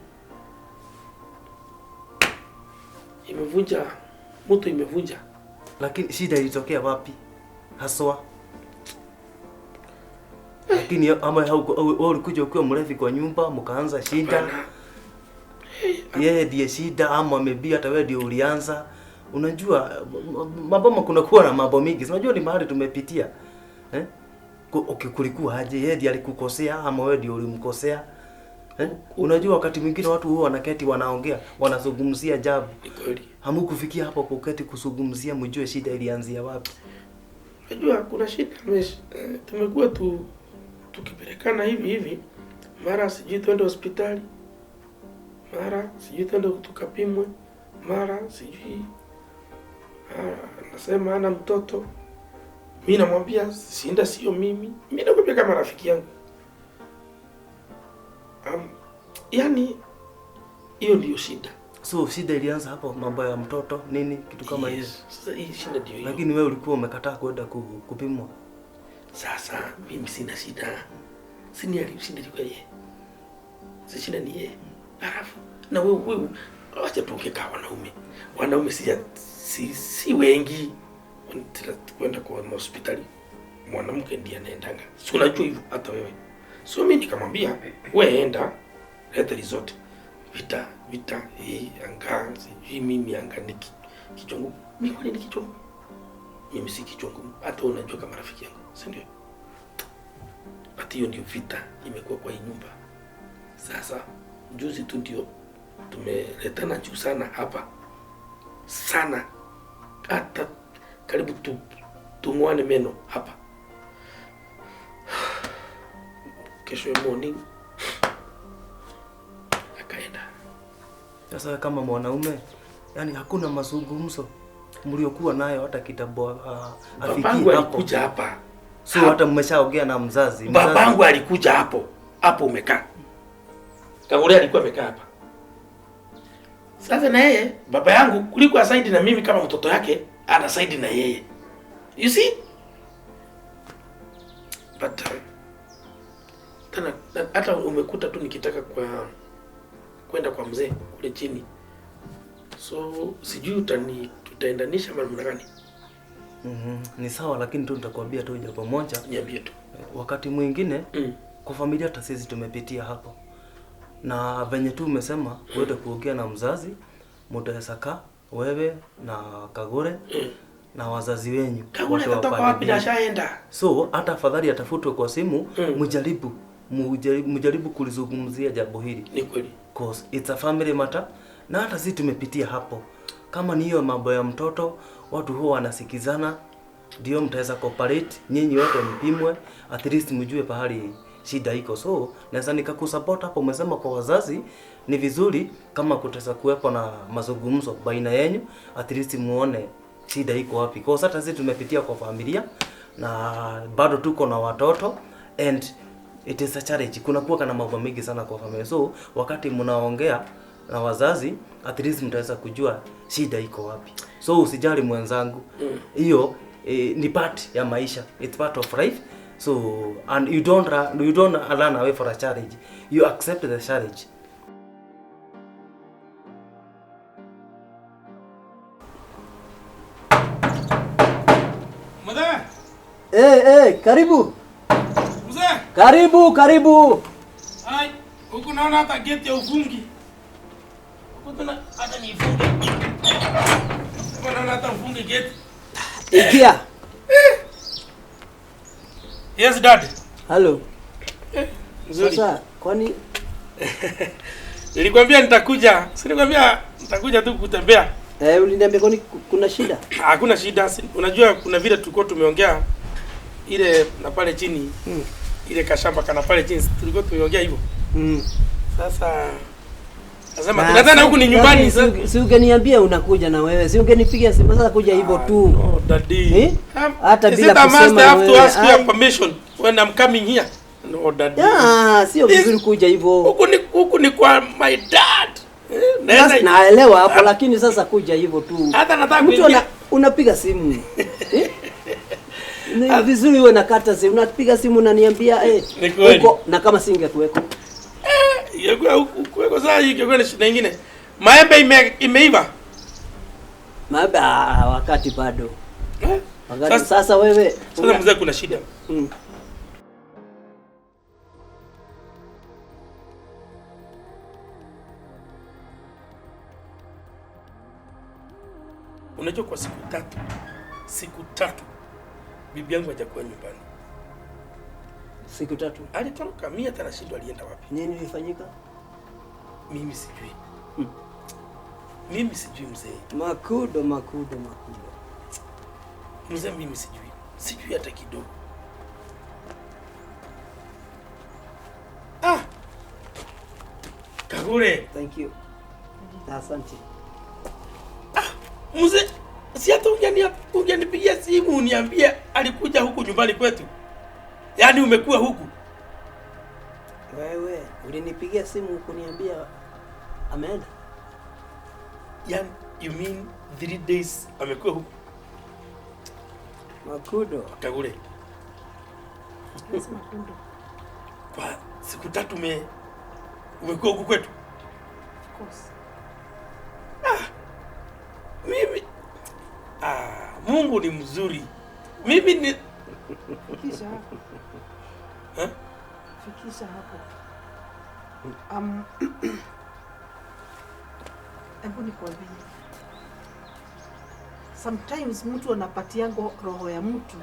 imevunja mtu, imevunja.
Lakini shida ilitokea wapi haswa? Lakini ama wewe ulikuja ukiwa mlevi kwa nyumba mkaanza shida. Yeye ndiye shida ama maybe hata wewe ndio ulianza. Unajua maboma kuna kuwa na mambo mingi. Unajua ni mahali tumepitia. Eh? Okay, kulikuwa aje? Yeye ndiye alikukosea ama wewe ndio ulimkosea? Eh? Unajua wakati mwingine watu huwa wanaketi wanaongea, wanazungumzia jambo.
Ni kweli.
Hamukufikia hapo kuketi kuzungumzia mjue shida ilianzia wapi.
Unajua kuna shida tumekuwa tukipelekana hivi hivi, mara sijui twende hospitali, mara sijui twende tukapimwe, mara sijui nasema ana mtoto. Mimi namwambia shinda sio mimi. Mimi nakwambia kama rafiki yangu. Yani hiyo ndio shida.
So shida ilianza hapo mambo ya mtoto nini kitu kama hiyo.
Yes. Sasa hii shida ndio hiyo.
Lakini wewe ulikuwa umekataa kwenda kupimwa.
Sasa mimi sina shida. Sini alishinda ilikuwa yeye. Si shida ni yeye. Alafu na wewe acha tuongee kama wanaume. Wanaume si wengi kwenda kwa hospitali. Mwanamke ndiye anaendanga. Si unajua hivyo hata wewe. So mimi nikamwambia wewe enda leta result. Vita hii anga sijui mimi anga ni kichwa ngumu. Mimi kwani ni kichwa ngumu? Mimi si kichwa ngumu. Hata unajua kama rafiki yangu, si ndio? But hiyo ndio vita imekuwa kwa hii nyumba. Sasa juzi tu ndio tumeletana juu sana hapa. Sana. Hata karibu tung'oane meno hapa. Kesho morning akaenda.
Sasa kama mwanaume, yani hakuna mazungumzo mliokuwa nayo hata kitambo afikie
Babangu
hapo.
alikuja hapa.
So hata mmeshaongea na mzazi.
Babangu alikuja hapo. Hapo umekaa. Kagure alikuwa amekaa hapa. Sasa na yeye baba yangu kuliko asaidi na mimi kama mtoto yake, ana saidi na yeye. You see? But tena hata umekuta tu nikitaka kwenda kwa mzee kule chini. So sijui tutaendanisha namna gani.
Ni sawa, lakini tu nitakwambia tu jambo moja.
Niambie tu.
Wakati mwingine kwa familia hata sisi tumepitia hapo. Na venye tu umesema uende kuongea na mzazi, mtaweza kaa wewe na Kagure na wazazi wenyu.
Kagure atatoka wapi na ashaenda?
So hata afadhali atafutwe kwa simu, mjaribu kulizungumzia jambo hili.
Ni kweli.
Cause it's a family matter. Na hata sisi tumepitia hapo. Kama ni hiyo mambo ya mtoto, watu huwa wanasikizana, ndio mtaweza cooperate, nyinyi wote mpimwe, at least mjue pahali shida iko. So naweza nikakusupport hapo. Umesema kwa wazazi ni vizuri kama kutaweza kuwepo na mazungumzo baina yenu, at least muone shida iko wapi. Kwa hata sisi tumepitia kwa familia na bado tuko na watoto and it is a challenge. Kuna kuwa na mambo mengi sana kwa familia. So wakati mnaongea na wazazi, at least mtaweza kujua shida iko wapi. So usijali mwenzangu. Hiyo ni part ya maisha. It's part of life. So and you don't run away for a challenge. You accept the challenge.
Mzee.
Eh, karibu.
Mzee.
Karibu.
Ai, huku naona hata gate ya ufungi. Huku tuna hata nifunge. Naona hata ufungi gate.
Ingia.
Yes dad.
Hello.
Mzuri.
Sasa kwani
nilikwambia nitakuja. Si nilikwambia nitakuja tu kutembea.
Uliniambia kwani kuna shida?
Hakuna shida. Unajua kuna vile tulikuwa tumeongea ile na pale chini. Ile kashamba kana pale chini tulikuwa tumeongea hivyo. Sasa nasema tunataka huku ni nyumbani.
Si ungeniambia unakuja na wewe. Si ungenipigia simu sasa kuja hivyo tu.
No daddy.
Hata bila kusema.
I have to ask your permission when I'm coming here. No daddy.
Yeah, sio vizuri kuja hivyo.
Huku ni kwa my dad.
Naelewa hapo, lakini sasa kuja hivyo tu.
Hata nataka
mtu unapiga simu. Ni vizuri uwe nakata simu. Unapiga simu unaniambia huko, na kama singekuweko.
Ingekuwa huko sasa ingekuwa ni shida nyingine. Maembe imeiva.
Maembe wakati bado. Wakati sasa wewe
sasa mzee kuna shida. Unajua kwa siku tatu bibi yangu hajakuwa nyumbani.
Siku 3.
Alitoroka, mimi hata nashindwa alienda wapi.
Nini ilifanyika?
Mimi sijui. Mimi sijui, mzee.
Makudo, Makudo, Makudo.
Mzee, mimi sijui. Sijui hata kidogo. Ah! Kagure,
Thank you. Asante.
Mzee, si hata ungenipigia simu uniambie alikuja huku nyumbani kwetu. Yaani umekuwa huku.
Wewe ulinipigia simu kuniambia ameenda?
Yaani you mean 3 days amekuwa huku?
Makudo.
Kagure,
Yes, Makundo.
kwa siku 3 umekuwa huku kwetu.
Of course.
Mimi, ah, Mungu ni mzuri. Mimi ni
Fikisha hapo.
Eh?
Fikisha hapo. Hebu nikwambie. Sometimes mtu anapatiango roho ya mtu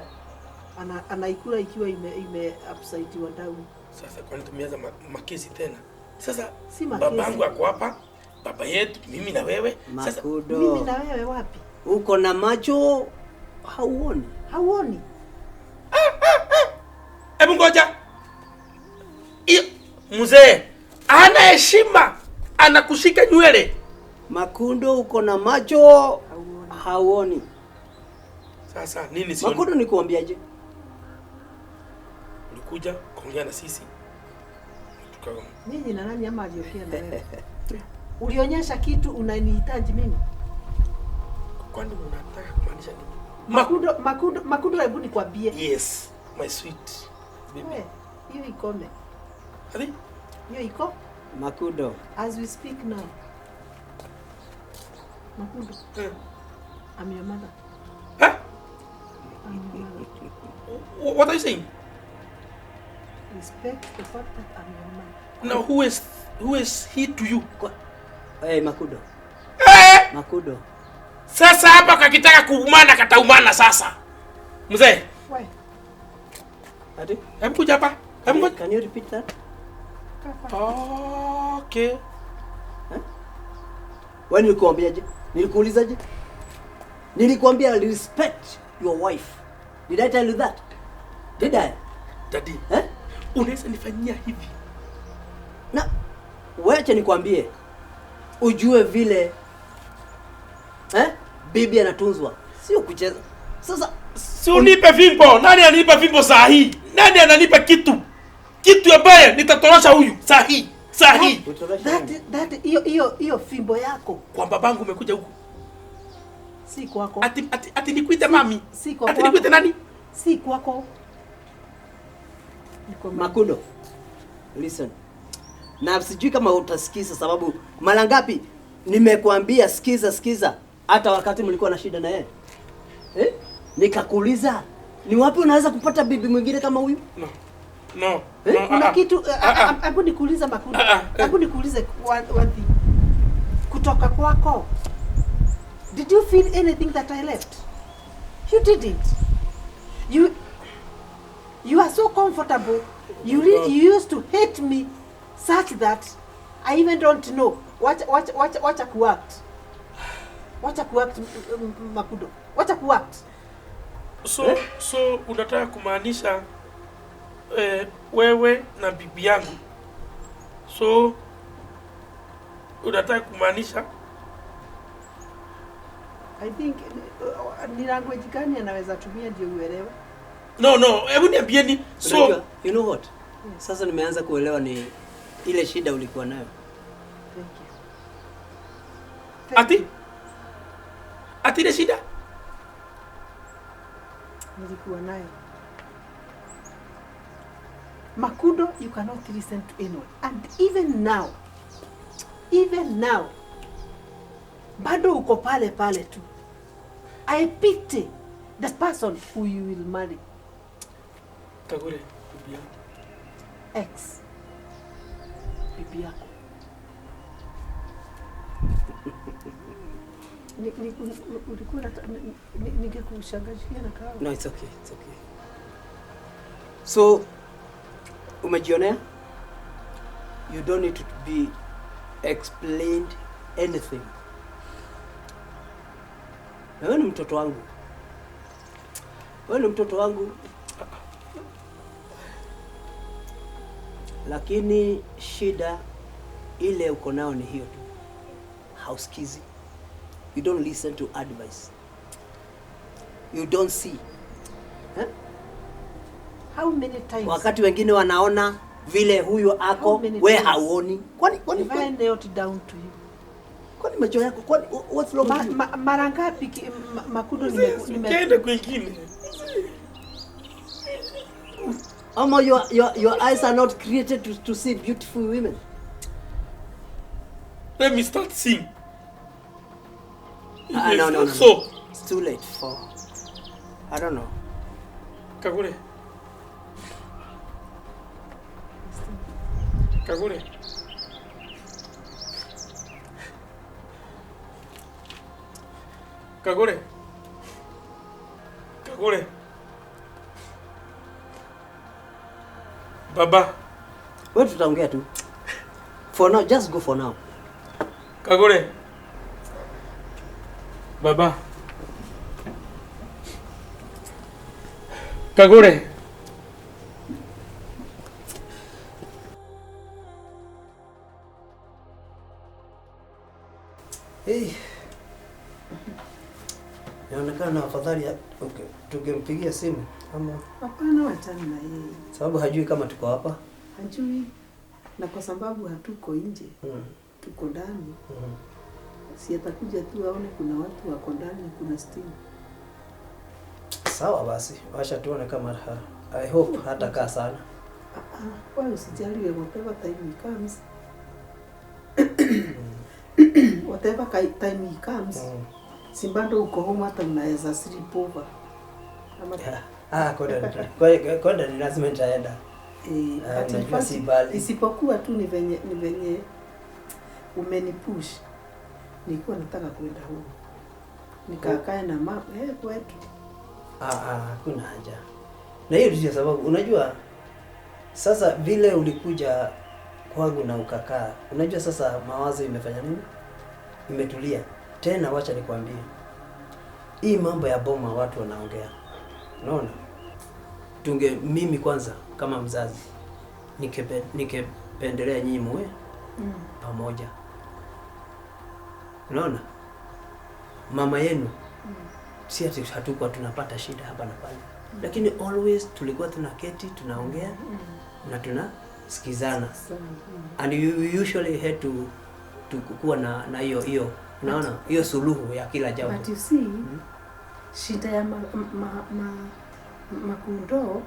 anaikula ikiwa ime upside down.
Sasa kwani tumeanza makesi tena? Sasa
Si makesi.
babangu ako hapa, baba yetu, mimi na wewe. Sasa
Makudo.
Mimi na wewe wapi?
Uko na macho hauoni.
Hauoni?
Hebu ngoja. Iyo, mzee ana heshima, anakushika nywele.
Makundo, uko na macho
Hauoni.
hauoni.
Sasa nini sioni?
Makundo, nikuambiaje?
Ulikuja kuongea na sisi tuka
Nyinyi na nani ama aliongea na wewe? Ulionyesha kitu unanihitaji mimi?
Kwani unataka kumaanisha nini?
Makundo, Makundo, Makundo, hebu nikwambie.
Yes, my sweet baby.
We, hiyo ikome.
Ati?
Hiyo iko
Makudo.
as we speak now. Makundo, I'm your mother.
Huh?
I'm your mother.
What are you saying?
Respect the fact that I'm your mother.
Now who is he to you?
Hey, Makudo.
Eh!
Makudo.
Sasa hapa kakitaka kuumana kataumana sasa. Mzee,
We,
Ati?
hebu kuja hapa. Hebu ngoja.
Can you repeat that?
kaa.
Okay.
Wewe nilikuambiaje? Nilikuulizaje? Nilikuambia respect your wife. Did I tell you that? Did I?
Daddy,
Eh?
unaweza nifanyia hivi?
Na wacha nikwambie, ujue vile, eh, bibi anatunzwa, sio kucheza. Sasa
Si unipe fimbo. Nani ananipa fimbo saa hii? Nani ananipa kitu? Kitu ambaye nitatorosha huyu saa hii. Saa hii.
Utorosha
That
nini?
that hiyo fimbo yako
Kwa babangu umekuja huku.
si kwako.
Ati nikuite mami.
Si kwa
Ati
kwako.
nikuite nani?
Si kwako. Ni kwa mama.
Makudo, listen. Na sijui kama utasikiza, sababu mara ngapi nimekuambia sikiza, sikiza, hata wakati mlikuwa na shida na yeye, eh? Nikakuuliza ni wapi unaweza kupata bibi mwingine kama huyu?
No. No.
Eh?
No,
Kuna
ah, ah.
kitu
Ah, ah.
hebu nikuulize Makudo.
Ah, ah, eh.
Hebu nikuulize one thing. Kutoka kwako. Did you feel anything that I left? You didn't. You are so comfortable. You used to hate me such that I even don't know. Wacha kuact. Wacha kuact, Makudo. Wacha kuact.
So unataka kumaanisha, wewe na bibi yangu, so unataka kumaanisha
I think ni language gani anaweza tumia ndio uelewe?
No, hebu niambieni, so
Unajua, you know what? Sasa nimeanza kuelewa ni ile shida ulikuwa nayo.
Thank you. Thank
Ati
you.
ati ile shida
Nilikuwa nayo. Makudo, you cannot listen to anyone. And even now, even now, bado uko pale pale tu. I pity the person who you will marry.
Kagure, bibi yangu.
Ex. Bibi yako. Ulikuwa ningekushangazia na kahawa.
No, it's okay, it's okay. So, umejionea? You don't need to be explained anything. Na wewe ni mtoto wangu. Wewe ni mtoto wangu. Lakini shida ile uko nayo ni hiyo tu. Hausikizi. You don't listen to advice. You don't see. Eh?
How many times?
Wakati wengine wanaona vile huyu ako, we hauoni. Kwani
If I knelt down to you.
Kwani macho yako, kwani what's wrong with you?
Mara ngapi Makudo
nimeenda kwingine?
Ama your eyes are not created to see beautiful women.
Let me start seeing.
No.
So
it's too late for, I don't know.
Kagure. Kagure. Kagure. Kagure. Baba.
Wewe tutaongea tu. For now, just go for now.
Kagure. Baba. Kagure.
Hey. Inaonekana afadhali okay, tungempigia simu ama
hapana, wachana na yeye.
Sababu hajui kama tuko hapa.
Hajui. Na kwa sababu hatuko nje. Tuko ndani. Si atakuja tu aone kuna watu wako ndani, kuna stima.
Sawa basi, wacha tuone kama I hope hatakaa sana.
Wewe usijali, whatever time he comes. Whatever time he comes. Si bado uko home, hata unaweza sleep over. Ama
kwenda ni lazima nitaenda.
But
si bali.
Isipokuwa tu ni venye umenipush. Nilikuwa nataka kwenda huko. Nikakae na mama kwetu.
Hakuna haja. Na hiyo ndio sababu unajua sasa vile ulikuja kwangu na ukakaa. Unajua sasa mawazo imefanya nini? Imetulia. Tena wacha nikwambie. Hii mambo ya boma watu wanaongea. Unaona? Tunge mimi kwanza kama mzazi ningependelea nyinyi muwe pamoja. Unaona? Mama yenu si ati hatukuwa tunapata shida hapa na pale. Lakini always tulikuwa tunaketi, tunaongea na tunasikizana. And you usually had to kuwa na hiyo unaona hiyo suluhu ya kila jambo.
But you see, shida ya Makundo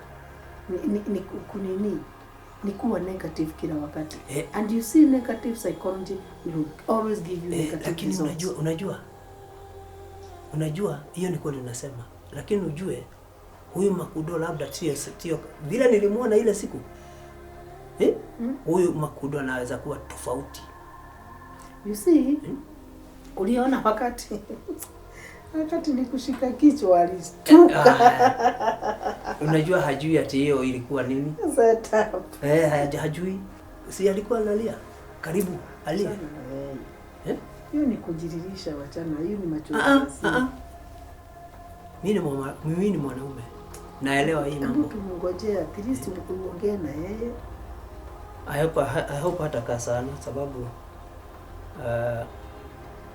ni kunini ni kuwa negative kila wakati. And you see negative psychology will always give you negative
lakini
results.
Unajua hiyo ni kweli unasema. Lakini ujue huyu Makudo labda sio vile nilimuona ile siku. Huyu Makudo anaweza kuwa tofauti.
You see, uliona wakati nikushika kichwa alistuka.
Unajua hajui ati hiyo ilikuwa nini?
Set up.
Hajui. Si alikuwa analia. Karibu alia.
Hiyo ni kujiririsha, wachana. Hiyo ni machozi.
Mimi ni mwanaume. Naelewa hii mambo.
Hebu tumngojee at least uongee na yeye.
I hope hatakaa sana sababu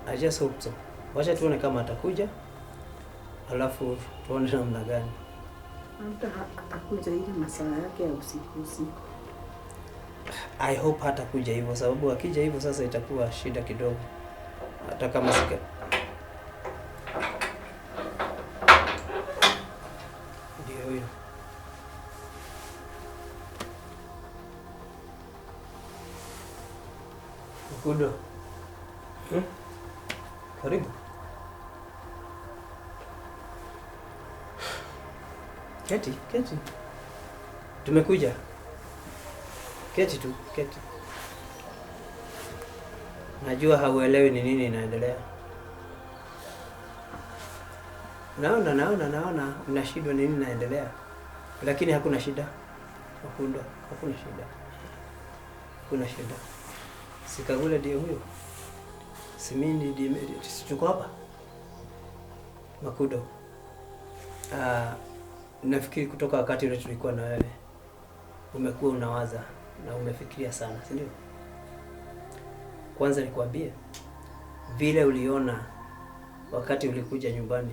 I just hope so. Wacha tuone kama atakuja. Alafu tuone namna gani.
Atakuja ile masaa yake ya usiku usiku.
I hope hatakuja hivyo sababu akija hivyo sasa itakuwa shida kidogo. Hata kama sika. Ndio huyo. Makudo. Karibu. Keti. Tumekuja. Keti tu, keti. Najua hauelewi ni nini inaendelea. Naona nashindwa nini naendelea. Lakini hakuna shida. Makundo, hakuna shida. Hakuna shida. Sikagule ndiye huyo. Simini ndiye tuko hapa. Makudo. Nafikiri kutoka wakati ule tulikuwa na wewe umekuwa unawaza na umefikiria sana, si ndio? Kwanza nikwambie vile uliona wakati ulikuja nyumbani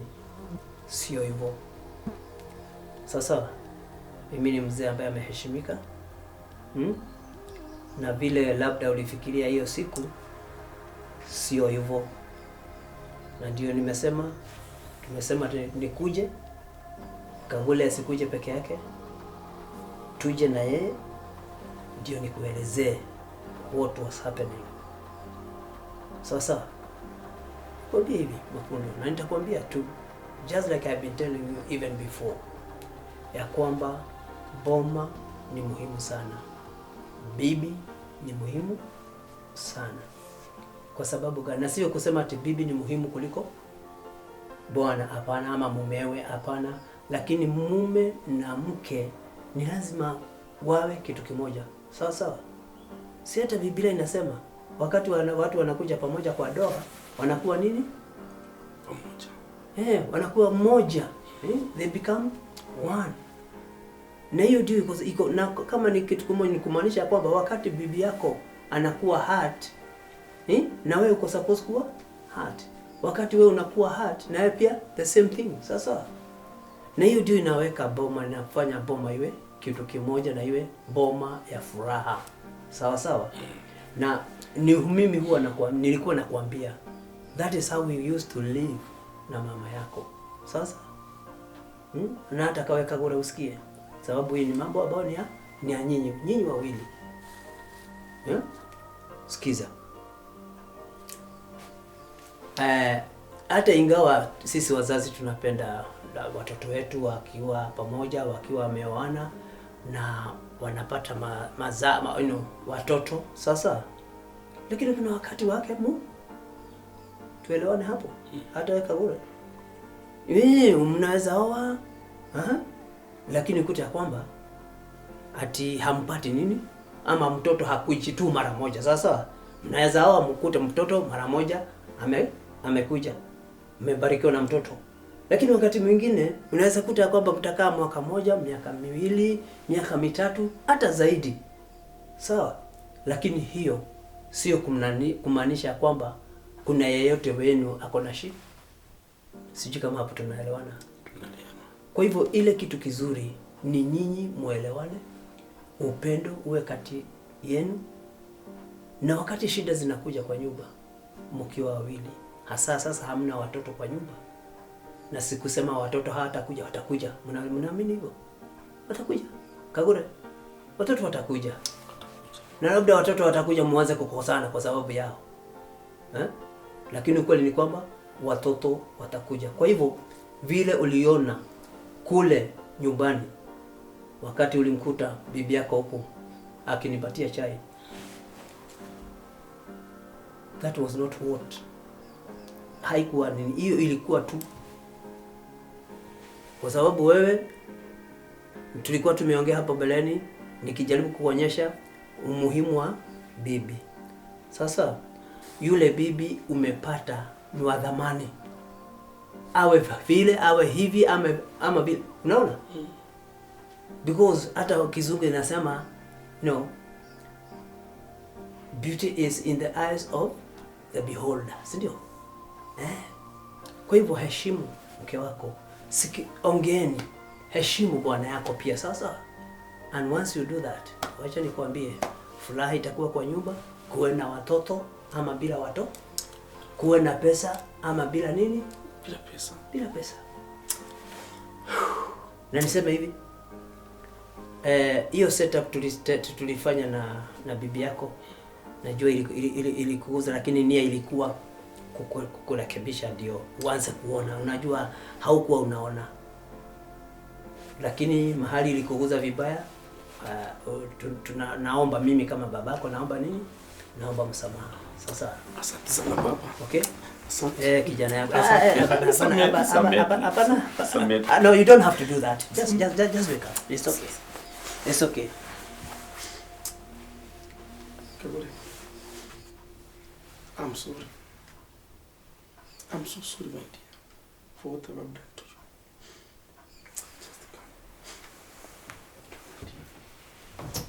sio hivyo. Sasa mimi ni mzee ambaye ameheshimika. Na vile labda ulifikiria hiyo siku sio hivyo. Na ndio tumesema nikuje, Kagule asikuje peke yake, tuje na yeye ndio nikuelezee what was happening. Sasa kwambia hivi Makundo, na nitakwambia tu just like I've been telling you even before, ya kwamba boma ni muhimu sana, bibi ni muhimu sana. Kwa sababu gani? Na sio kusema ati bibi ni muhimu kuliko bwana, hapana, ama mumewe, hapana. Lakini mume na mke ni lazima wawe kitu kimoja. Sawa sawa. Si hata Biblia inasema wakati watu wanakuja pamoja kwa doa wanakuwa nini?
Pamoja.
Wanakuwa mmoja. They become one. Na hiyo ndio iko, na kama ni kitu kimoja ni kumaanisha kwamba wakati bibi yako anakuwa hurt, na wewe uko supposed kuwa hurt. Wakati wewe unakuwa hurt, na wewe pia the same thing. Sawa sawa. Na hiyo ndio inaweka boma, inafanya boma iwe kitu kimoja na iwe boma ya furaha. Sawa sawa. Na ni mimi huwa nilikuwa nakuambia that is how we used to live na mama yako. Sasa na hata kaweka kule usikie, sababu hii ni mambo ambayo ni ya nyinyi wawili. Sikiza. Hata ingawa sisi wazazi tunapenda watoto wetu wakiwa pamoja, wakiwa wameoana na wanapata watoto, sasa lakini kuna wakati wake tuelewane hapo. Hata weka bure. Mnaweza oa, lakini ukuta ya kwamba ati hampati nini ama mtoto hakuji tu mara moja. Sasa mnaweza oa mkute mtoto mara moja amekuja, mmebarikiwa na mtoto. Lakini wakati mwingine unaweza kuta kwamba mtakaa mwaka moja, miaka miwili, miaka mitatu, hata zaidi. Sawa? Lakini hiyo sio kumaanisha kwamba kuna yeyote wenu ako na shida. Sijui kama hapo tunaelewana. Kwa hivyo ile kitu kizuri ni nyinyi muelewane, upendo uwe kati yenu, na wakati shida zinakuja kwa nyumba mkiwa wawili, hasa sasa hamna watoto kwa nyumba. Na sikusema watoto hawatakuja, watakuja. Mnaamini hivyo? Watakuja. Kagure. Watoto watakuja. Na labda watoto watakuja muanze kukosana kwa sababu yao. Lakini ukweli ni kwamba watoto watakuja. Kwa hivyo vile uliona kule nyumbani wakati ulimkuta bibi yako huko akinipatia chai, that was not what. Haikuwa nini, hiyo ilikuwa tu kwa sababu wewe, tulikuwa tumeongea hapo mbeleni nikijaribu kuonyesha umuhimu wa bibi. Sasa yule bibi umepata ni wa dhamani, awe vile awe hivi ama vile, unaona? Because hata kizungu inasema no, beauty is in the eyes of the beholder, si ndio? Kwa hivyo heshimu mke wako, ongeeni, heshimu bwana yako pia. Sasa and once you do that, wacha nikwambie, furaha itakuwa kwa nyumba, kuwe na watoto ama bila watoto, kuwe na pesa ama bila nini?
Bila pesa.
Bila pesa. Na niseme hivi, hiyo setup tulifanya na bibi yako, najua ilikuuza, lakini nia ilikuwa kukurekebisha ndio uanze kuona. Unajua haukuwa unaona, lakini mahali ilikuuza vibaya. Naomba mimi kama babako, naomba nini? Naomba msamaha. Sasa
asante sana baba.
Okay?
Asante.
Eh, kijana yangu.
Asante.
Ah, eh, hapana, hapana, hapana,
Samehe.
hapana, hapana.
Samehe.
Ah, no, you don't have to do that. Just wake up. It's okay. It's okay.
Kagore, I'm sorry. I'm so sorry, my dear, for what I've done to you. Just come.